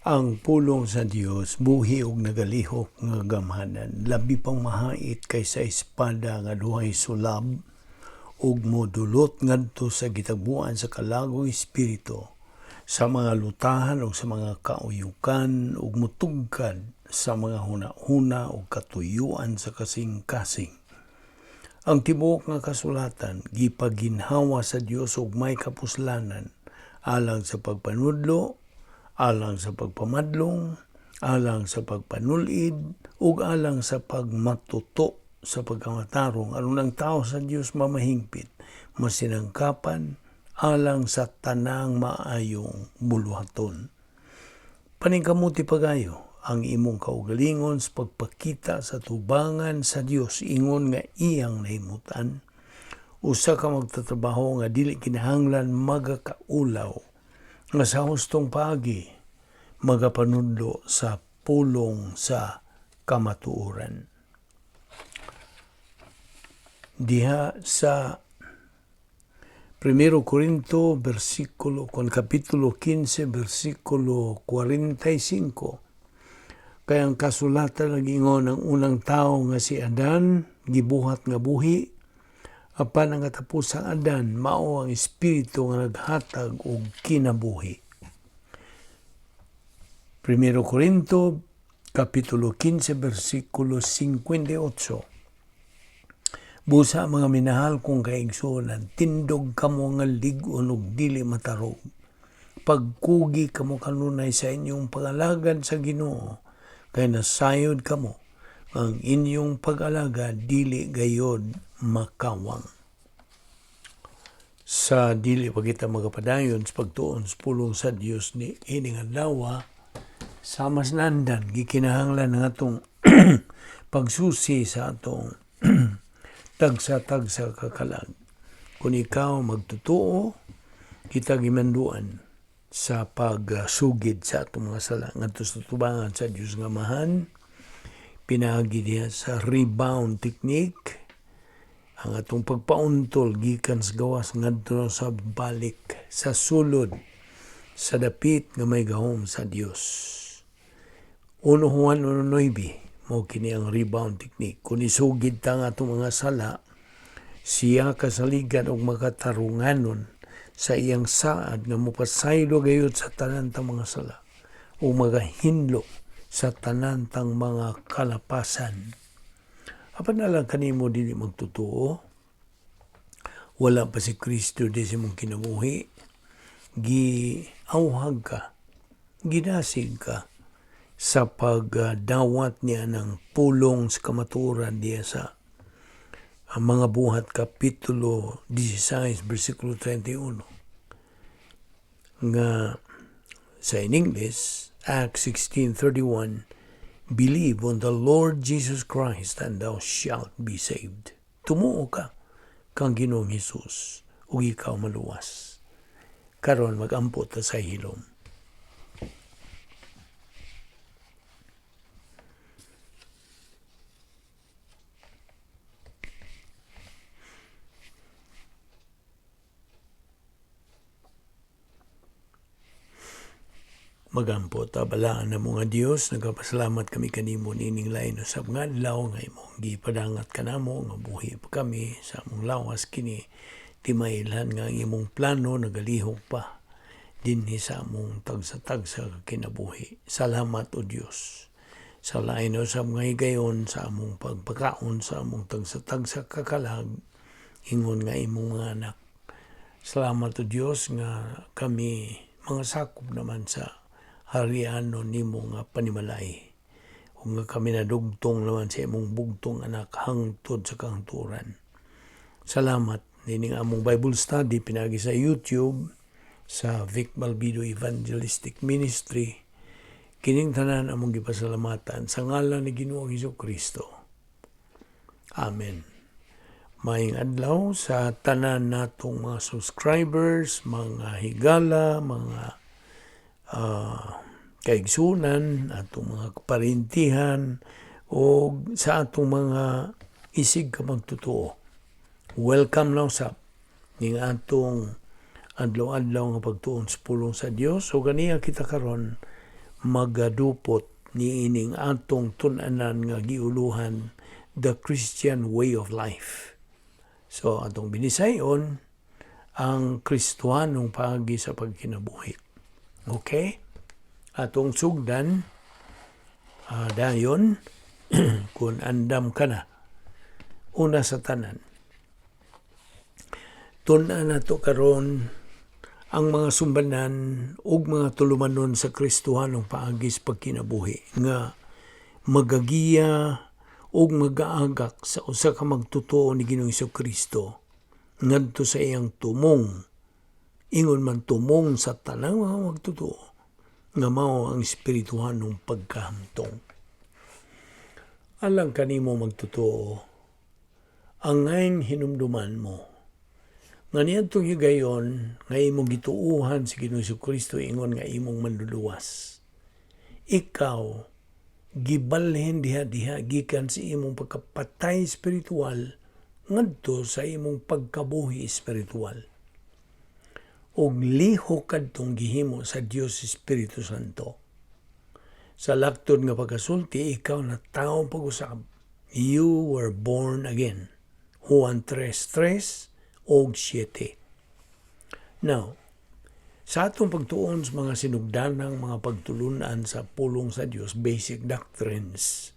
Ang pulong sa Dios buhi ug nagalihok nga gamhanan, labi pang mahait kaysa espada nga duhay sulab, ug modulot ngadto sa gitagbuan sa kalagong espiritu, sa mga lutahan ug sa mga kauyukan, ug mutugkad sa mga huna-huna ug katuyuan sa kasing-kasing. Ang tibuok nga kasulatan gipaginhawa sa Dios ug may kapuslanan alang sa pagpanudlo, alang sa pagpamadlong, alang sa pagpanulid, ug alang sa pagmatuto sa pagkamatarong, aron ang tao sa Dios mamahingpit, masinangkapan, alang sa tanang maayong buluhaton. Paningkamuti pagayo ang imong kaugalingon sa pagpakita sa tubangan sa Dios ingon nga iyang nahimutan. Usa ka magtatrabaho nga dili kinahanglan magakaulaw, nga sa hustong paagi magapanudlo sa pulong sa kamatuoran. Diha sa 1 Corinto versikulo kon kapitulo 15 versikulo 45, kay ang kasulatan nag-ingon, ang unang tao nga si Adan gibuhat nga buhi, apan ang katapusang Adan mao ang espiritu nga naghatag og kinabuhi. 1 Corinto kapitulo 15 versikulo 58. Busa, mga minahal kong kaigsuonan, tindog kamo nga lig-on ug dili matarog. Pagkugi kamo kanunay sa inyong pag-alagad sa Ginoo, kay nasayod kamo ang inyong pag-alagad dili gayod makawang. Sa dili pa kita magapadayon sa pagtuon sa pulong sa Dios ni ining adlaw, sa mas nandan gikinahanglan ang atong pagsusi sa atong tagsa-tagsa kakalag. Kung ikaw magtotoo, kita gimanduan sa pagsugid sa atong mga sala ngadto sa tubangan sa Dios nga Amahan, pinaagi diha sa rebound technique, ang atong pagpauntol gikan sa gawas ngadto sa balik sa sulod sa dapit nga may gahom sa Dios. 1 Juan 1:9, mao kini ang rebound technique. Kung isugid ta ang atong mga sala, siya kasaligan og makatarunganon sa iyang saad nga mopasaylo gayud sa tanan tang mga sala o magahinlo sa tanan tang mga kalapasan. Apan na lang kanimo dili magtotoo, wala pa si Kristo di sa imong kinabuhi, giauhag ka, gidasig ka sa pagdawat niya ng pulong sa kamatuoran diya sa ang mga Buhat Kapitulo 16 versikulo 31, nga sa in English, Acts 16:31, "Believe on the Lord Jesus Christ and thou shalt be saved." Tumuo ka kang Ginoong Hesus ug ikaw maluwas. Karon magampo ta sa hilom. Magampo ta. Balaan na mga Dios, nagapasalamat kami kanimo nining lain usab nga adlaw nga imong gipadangat kanamo nga buhi pa kami sa among lawas. Kini timailhan nga ang imong plano nagalihok pa dinhi sa among tagsa-tagsa kinabuhi. Salamat, o Dios, sa lain usab nga higayon sa among pagpakaon sa among tagsa-tagsa kakalag ingon nga imong mga anak. Salamat, o Dios, nga kami mga sakop naman sa hariano nimo nga panimalay, ug nga kami nadugtong naman sa imong bugtong anak hangtod sa kahangturan. Salamat nining among Bible study pinagi sa YouTube sa Vic Balbido Evangelistic Ministry. Kining tanan among gipasalamatan sa ngalan ni Ginoong Hesus Kristo. Amen. Maayong adlaw sa tanan natong mga subscribers, mga higala, mga kaigsunan, atong mga kaparintihan, o sa atong mga isig ka magtotoo. Welcome lang sa ning atong adlaw-adlaw nga pagtuon sa pulong sa Dios. So ganiya kita karon Magadupot niining atong tun-anan nga giuluhan "The Christian Way of Life." So atong binisayon ang Kristohanong paagi sa pagkinabuhi. Okay? Atong sugdan dayon kung andam ka na. Una sa tanan, tun-an nato karon ang mga sumbanan ug mga tulumanon sa Kristohanong paagi sa pagkinabuhi nga magagiya ug magaagak sa usa ka magtotoo ni Ginoong Kristo ngadto sa iyang tumong, ingon man tumong sa tanang mga magtotoo, nga mao ang espirituhanong pagkahamtong. Alang kanimo magtotoo, angayng hinumduman mo nga niadtong higayon nga imong gituuhan si Ginoong Kristo ingon nga imong Manluluwas, ikaw gibalhin diha-diha gikan sa imong pagkapatay espiritual ngadto sa imong pagkabuhi espiritual. Ug lihok kadtong gihimo sa Dios Espiritu Santo. Sa laktod nga pagkasulti, ikaw natawo pag-usab. You were born again. Juan 3:3 og 7. Now, sa atong pagtuon sa mga sinugdanang mga pagtulunan sa pulong sa Dios, basic doctrines,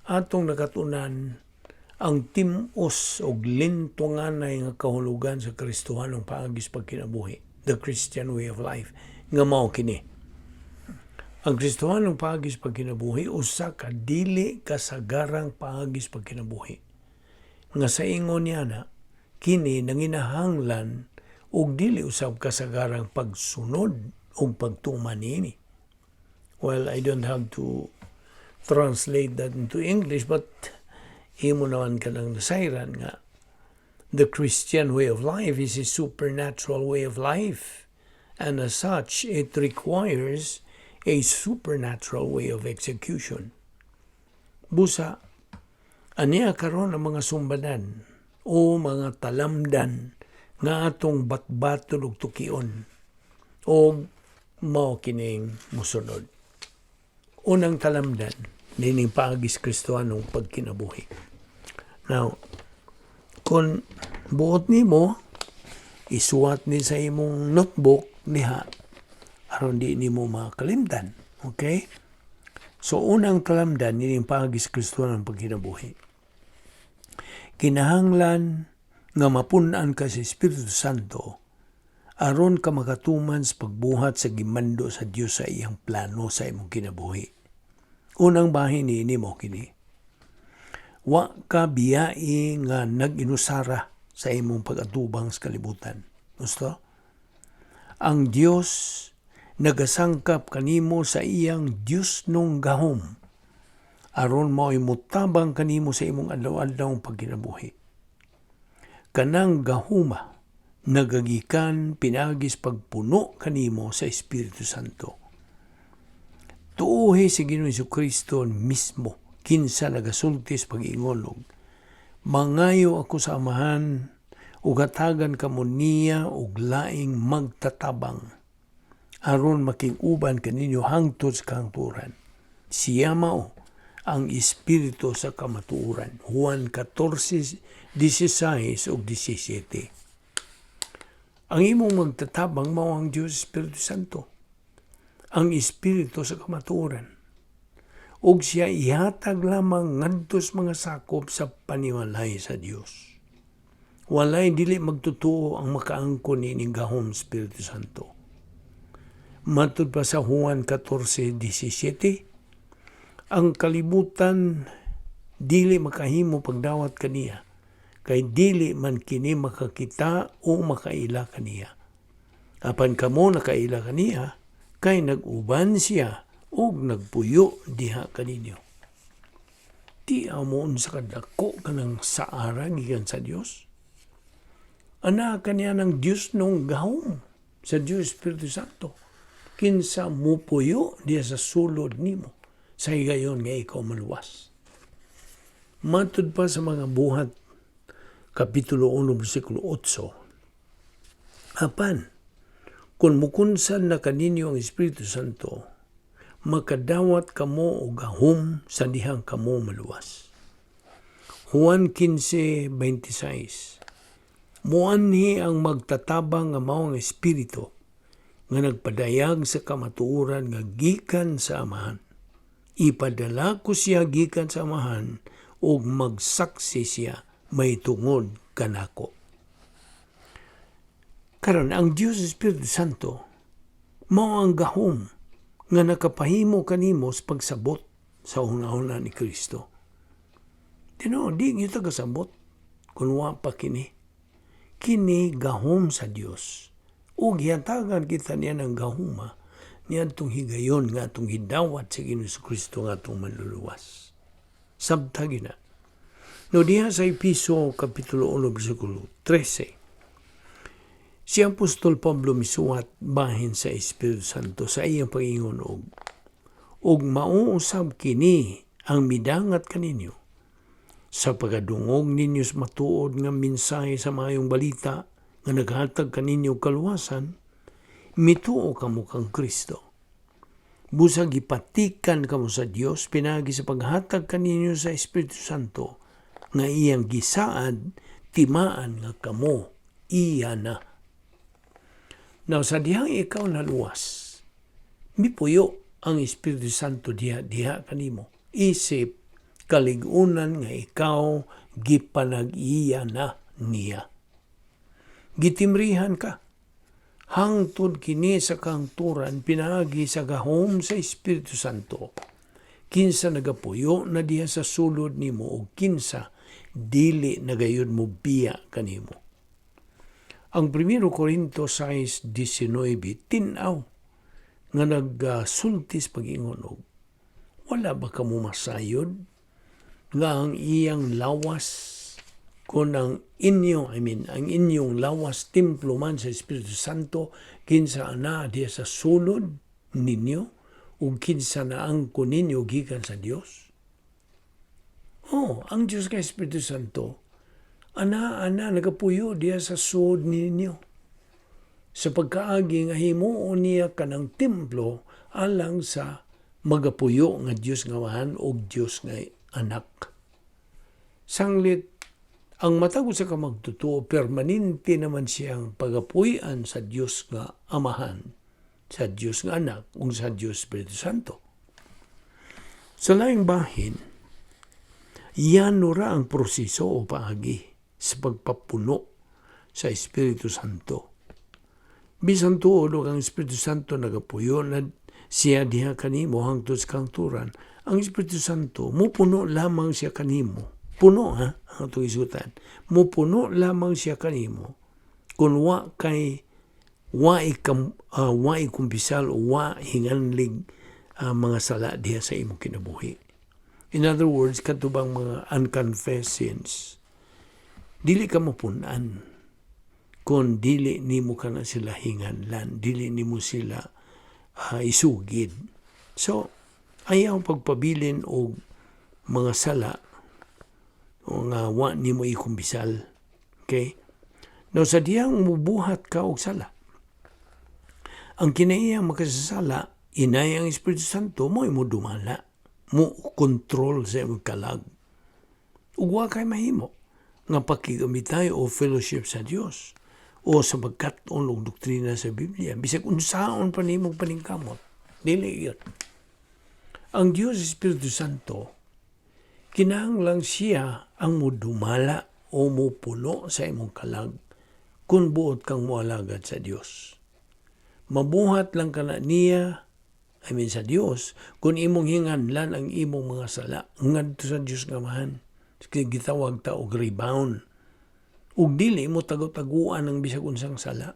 atong nakatunan ang tim-os og lintunganay nga kahulugan sa Kristohanong paagi sa pagkinabuhi, the Christian way of life, nga mao kini. Ang Kristohanong paagi sa pagkinabuhi usa ka dili kasagarang paagi sa pagkinabuhi. Nga sa ingon niya na, kini nanginahanglan og dili usab kasagarang pagsunod ug pagtuman niini. Well, I don't have to translate that into English, but imo naman ka nang nasayran nga the Christian way of life is a supernatural way of life. And as such, it requires a supernatural way of execution. Busa, aniya karon ang mga sumbanan o mga talamdan nga atong batbaton ug tukion og mao kining musunod. Unang talamdan nining paagi sa Kristohanong pagkinabuhi. Now, kung buot nimo, isuwat ni sa imong notebook diha aron di nimo makalimtan. Okay? So, unang talamdan nining paagi sa Kristohanong pagkinabuhi. Kinahanglan nga mapun-an ka sa Espiritu Santo aron ka makatuman sa pagbuhat sa gimando sa Dios sa iyang plano sa imong kinabuhi. Unang bahin niini mao kini. Wa ka biyai nga nag-inusara sa imong pag-atubang sa kalibutan. Gusto? Ang Dios nagasangkap kanimo sa iyang Diosnong gahom aron mao'y mutabang kanimo sa imong adlaw-adlaw pagkinabuhi. Kanang gahuma nagagikan pinaagi sa pagpuno kanimo sa Espiritu Santo. Tuuhi si Ginoong Kristo mismo kinsa nagasulti sa pag-ingon og, "Mangayo ako sa Amahan ug hatagan kamo niya og laing magtatabang aron makig-uban kaninyo hangtod sa kahangturan. Siya mao ang Espiritu sa kamatuoran." Juan 14:16 ug 17. Ang imong magtatabang mao ang Diyos Espiritu Santo. Ang Espiritu sa kamatuoran. Ug siya ihatag lamang ngadto sa mga sakop sa panimalay sa Dios. Walay dili magtotoo ang makaangkon niining gahom Espiritu Santo. Matud pa sa Juan 14:17, ang kalibutan dili makahimo pagdawat kaniya kay dili man kini makakita o makaila kaniya. Apan kamo nakaila kaniya kay nag-uban siya ug nagpuyo diha kaninyo. Ti mo unsa kadako kanang saara gikan sa Dios. Ana kaniya ng Diosnong gahom sa Dios Espiritu Santo. Kinsa mupuyo diha sa sulod nimo sa higayon nga ikaw maluwas. Matud pa sa Mga Buhat, Kapitulo 1, versikulo 8, apan, kung mukunsan na kaninyo ang Espiritu Santo, Makadawat kamo og gahom sa dihang kamo maluwas. Juan 15:26. Muanhi ang magtatabang nga mao ang Espiritu nga nagpadayag sa kamatuoran nga gikan sa Amahan. Ipadala ko siya gikan sa Amahan ug magsaksi siya mahitungod kanako. Karon, ang Dios Espiritu Santo mao ang gahom nga nakapahimo kanimo sa pagsabot sa hunahuna ni Kristo. Tinuod, di gyud ta kasabot kung wa pa kini. Kini gahom sa Dios. Ug gihatagan kita niya ng gahuma niadtong higayon nga atong gidawat sa Ginoong Kristo nga atong manluluwas. Sabta gina. No diha sa Episo Kapitulo 1 versikulo 13. Si Apostol Pablo misuwat bahin sa Espiritu Santo sa iyang pag-ingon og mao usab kini ang midangat kaninyo sa pagkadungog ninyo sa matuod nga mensahe sa maayong balita nga naghatag kaninyo kaluwasan, mituo kamo kang Kristo. Busag gipatikan kamo sa Dios pinagi sa paghatag kaninyo sa Espiritu Santo nga iyang gisaad timaan nga kamo iya na. Now, sa dihang ikaw naluwas, mipuyo ang Espiritu Santo diha diha kanimo. Isip kalig-unan nga ikaw gipanag-iya na niya. Gitimrihan ka. Hangtod kini sa kahangturan pinaagi sa gahom sa Espiritu Santo. Kinsa nagapuyo na diha sa sulod nimo o kinsa dili na gayud mo biya kanimo. Ang 1 Corinto 6:19 tin-aw nga nagsultis pag-ingon og wala ba kamo masayod nga ang iyang lawas kon ang inyo, I mean, ang inyong lawas templo man sa Espiritu Santo kinsa ana diha sa sulod ninyo ug kinsa naangkon ninyo gikan sa Dios? Oh, ang Dios kay Espiritu Santo ana ana nagapuyo diha sa sulod ninyo. Sa pagkaagi nga himuon niya kanang templo alang sa magapuyo nga Dios nga Amahan ug Dios nga Anak. Sanglit ang matag usa ka magtotoo, permanente naman siyang pagapuy-an sa Dios nga Amahan, sa Dios nga Anak, ug sa Dios Espiritu Santo. Sa laing bahin, yano ra ang proseso o paagi sa pagpapuno sa Espiritu Santo. Bisan tuod og ang Espiritu Santo nagapuyo na siya diha kanimo hangtod sa kahangturan, ang Espiritu Santo mupuno lamang siya kanimo. Puno ha, ang atong isutan. Mupuno lamang siya kanimo kung wa kay wa kumpisal o wa hinganlig mga sala diha sa imong kinabuhi. In other words, kadto bang mga unconfessed sins, dili ka mapunan kung dili nimo kana sila hinganlan, dili nimo sila isugid. So, ayaw pagpabilin og mga sala o nga wa nimo ikumpisal. Okay? Now, sa diyang mubuhat ka og sala, ang kinaiya makasasala, inay ang Espiritu Santo mo mo dumala, mo kontrol sa imong kalag. Ug wa kay mahimo nga pakigamitay o fellowship sa Dios o sa pagkat-on og doktrina sa Biblia. Bisag unsaon pa nimong paningkamot, dili yun. Ang Dios Espiritu Santo, kinahanglang siya ang mudumala o mupuno sa imong kalag kung buot kang mualagad sa Dios. Mabuhat lang kana niya, I mean sa Dios, kung imong hinganlan ang imong mga sala ngadto sa Dios nga Amahan. Gitawag ta og rebound. Ug dili mo tago-taguan ang bisag unsang sala.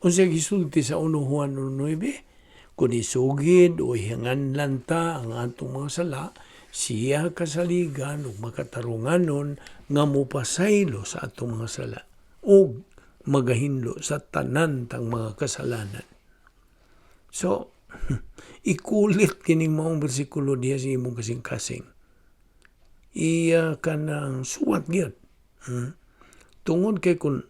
Unsa gisulti sa 1 Juan 1:9? Kung isugid o hinganlan ta ang atong mga sala, siya kasaligan ug makatarunganon nga mopasaylo sa atong mga sala ug magahinlo sa tanan tang mga kasalanan. So, ikulit kining maong bersikulo diha sa imong kasing-kasing. Iya ka ng suwat gyud. Tungod kay kung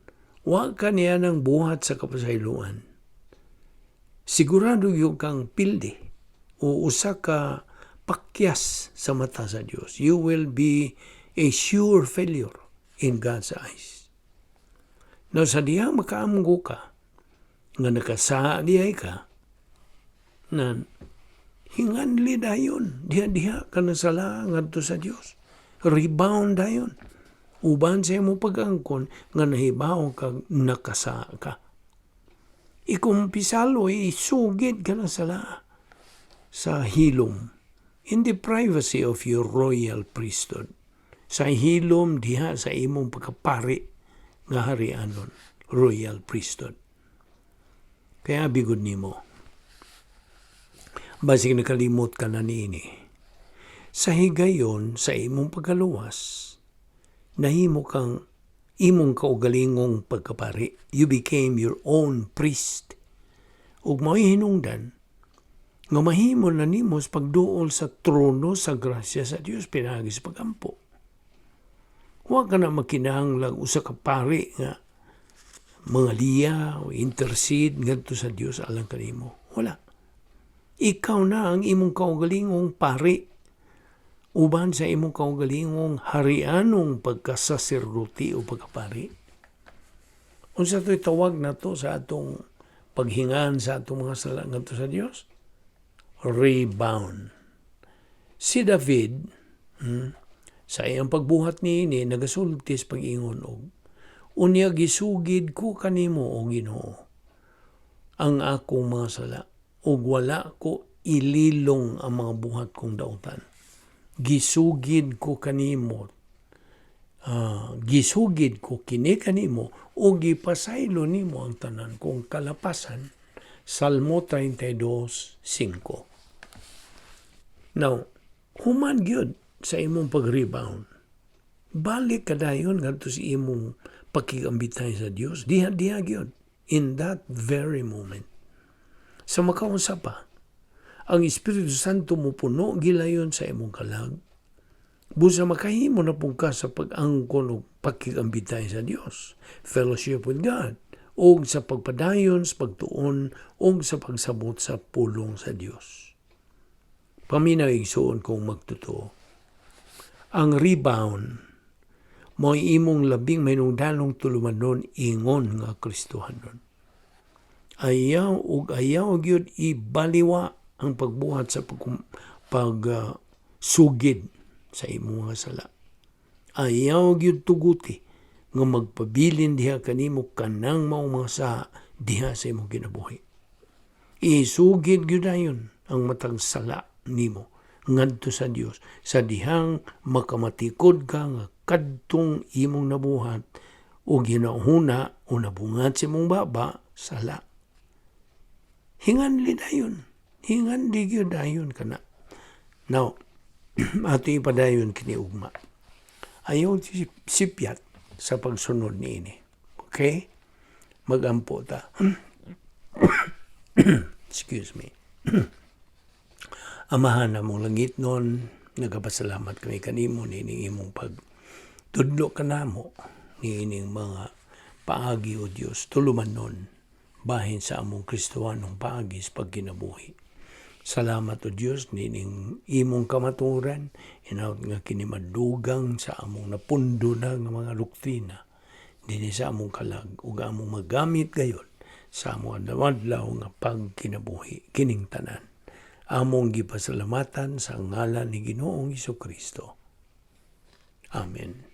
wa ka niya ng buhat sa kapasayloan, sigurado yung kang pildi. o usa ka pakyas sa mata sa Dios. You will be a sure failure in God's eyes. Now, sa dihang makaamgo ka, nga nakasaa dihay ka, na hinganli dayon, diha-diha ka nasala ngadto sa Dios. Rebound dayon. Uban sa imo pag-angkon nga nahibaw kag nakasaa ka. Ikumpisal o isugid ka na sala sa hilom, in the privacy of your royal priesthood. Sa hilom diha sa imong pagkapari nga harianon, royal priesthood. Kaya bigod nimo, basig nakalimot ka na niini. Sa higayon, sa imong pagkaluwas, nahimo kang imong kaugalingong pagkapari. You became your own priest. Ug mao'y hinungdan nga mahimo na nimo sa pagduol sa trono sa grasya sa Dios pinaagi sa pagampo. Wa ka na makinahanglang usa ka pari nga mga liya o intercede ngadto sa Dios alang kanimo. Wala. Ikaw na ang imong kaugalingong pari uban sa imong kaugalingong harianong pagkasaserdote o pagkapari. Unsa to'y tawag nato sa atong paghingan sa atong mga sala ngadto sa Dios? Rebound. Si David, sa iyang pagbuhat niini nagasulti sa pag-ingon og, "Unya gisugid ko kanimo, o Ginoo, ang akong mga sala, ug wala ko ililong ang mga buhat kong dautan. Gisugid ko kanimo, gisugid ko kini kanimo, ug gipasaylo nimo ang tanan kong kalapasan." Salmo 32:5. Now, human gyud sa imong pag-rebound, balik ka dayon ngadto sa imong pakigambitay sa Dios. Diha-diha gyud in that very moment. Sa makaunsa pa, ang Espiritu Santo mo puno gilayon sa imong kalag. Busa makahimo na pud ka sa pag-angkon og pakigambitay sa Dios, fellowship with God, og sa pagpadayon sa pagtuon og sa pagsabot sa pulong sa Dios. Paminaw, igsuon kong magtotoo. Ang rebound mo'y imong labing mahinungdanong tulumanon ingon nga Kristohanon. Ayaw ug ayaw gyud ibaliwa ang pagbuhat sa pag sugid sa imong mga sala. Ayaw gyud tuguti nga magpabilin diha kanimo kanang maong mga saha diha sa imong kinabuhi. Isugid gyud dayon ang matag sala nimo ngadto sa Dios sa dihang makamatikod ka nga kadtong imong nabuhat o ginahuna o nabungat sa imong baba sala. Hinganli dayon. Hinganli gyud dayon kana. Now, ato ipadayon kini ugma. Ayaw sipyat sa pagsunod niini. Okay? Magampo ta. Excuse me. Amahan namong langitnon, nagapasalamat kami kanimo niining imong pagtudlo kanamo niining mga paagi, o Dios, tulumanon bahin sa among Kristohanong paagi sa pagkinabuhi. Salamat, o Dios, niining imong kamaturan, hinaut nga kini madugang sa among napundo na nga mga doktrina dinhi sa among kalag ug among magamit gayon sa among adlaw-adlaw nga pagkinabuhi kining tanan. Among gipasalamatan sa ngalan ni Ginoong Kristo. Amen.